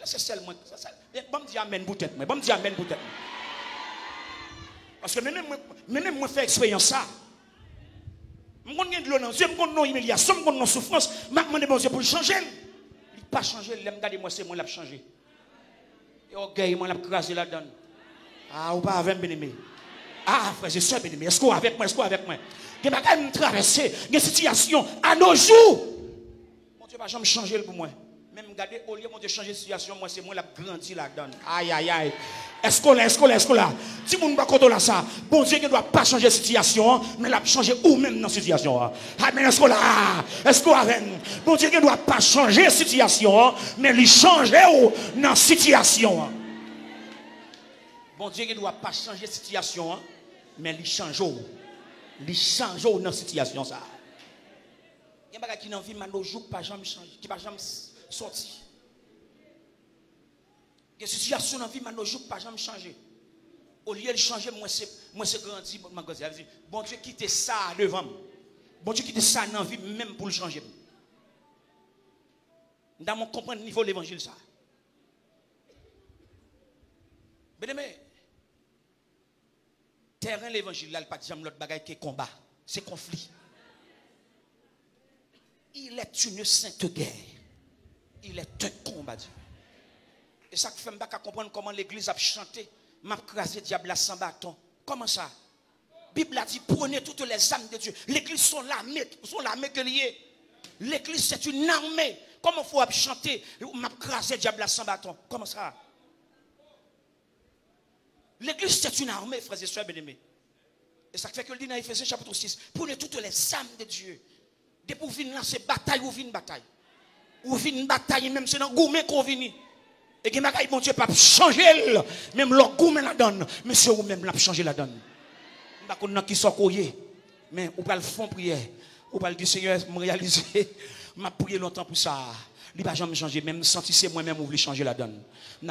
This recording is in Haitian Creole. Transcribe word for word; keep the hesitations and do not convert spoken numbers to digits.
Se sèl mwen, se sèl. Ban m di amèn pou tèt mwen. Ban m di amèn pou tèt mwen. Paske menm mwen, menm mwen fè eksperyans sa. M konn gen dlo nan zye, m konn nan imilyasyon, m konn nan soufrans. M ap mande Bondye pou l chanje l. Li pa chanje l. Lè m gade mwen, se mwen l ap chanje. E ògèy mwen l ap kraze ladan l. A, ou pa avè m, byeneme. A, frè e sè byeneme, èske w avèk mwen? Èske w avèk mwen? Gen bagay m travèse, gen sitiyasyon, a nos jours. Bondye pa janm chanje l pou mwen. Men m gade, olye Bondye chanje sitiyasyon mwen, se mwen l ap grandi ladan l. Ayayay. Èske w la, èske w la, èske w la? Timoun bò kote w la sa. Bondye gen dwa pa chanje sitiyasyon an, men l ap chanje ou menm nan sitiyasyon an. Amèn, èske w la? Èske w avè m? Bondye gen dwa pa chanje sitiyasyon an, men li chanje w nan sitiyasyon an. Bondye gen dwa pa chanje sitiyasyon an, men li chanje w. Li chanje w nan sitiyasyon sa a. Gen bagay ki nan vi m a nos jours ki pa janm chanje, ki pa janm s- sòti. Gen sitiyasyon nan vi m a nos jours ki pa janm chanje. Olye l chanje, mwen se, mwen se grandi, mwen grandi. Sa vle di, Bondye kite sa devan m. Bondye kite sa nan vi m menm pou l chanje m. M ta mwen konprann nivo levanjil sa. Byeneme, tèren levanjil la, li pa t janm lòt bagay ke konba. Se konfli. Il est une sainte guerre. Il est un combat divin. E sa k fè m pa ka konprann kòman legliz ap chante, m ap kraze dyab la san baton. Kòman sa? Bib la di, prenez toutes les armes de Dieu. Legliz se yon lame, se yon lame ke li ye. Legliz se yon ame. Kòman fò w ap chante, m ap kraze dyab la san baton? Kòman sa? Legliz se yon ame, frè e sè byeneme. E sa k fè ke l di nan Efesyen chapit sis, prenez toutes les armes de Dieu. Depi w vin la, se batay ou vin batay. Ou vin batay, menm se nan goumen ke w vini. E gen bagay Bondye p ap chanje l, menm lè w goumen ladan l, men se ou menm l ap chanje ladan l. M pa konn nan kisa w ye, men ou pral fè yon priyè. Ou pral di, Senyè, m reyalize, m ap priye lontan pou sa. Li pa janm chanje, men m santi se mwen menm ou vle chanje ladan l.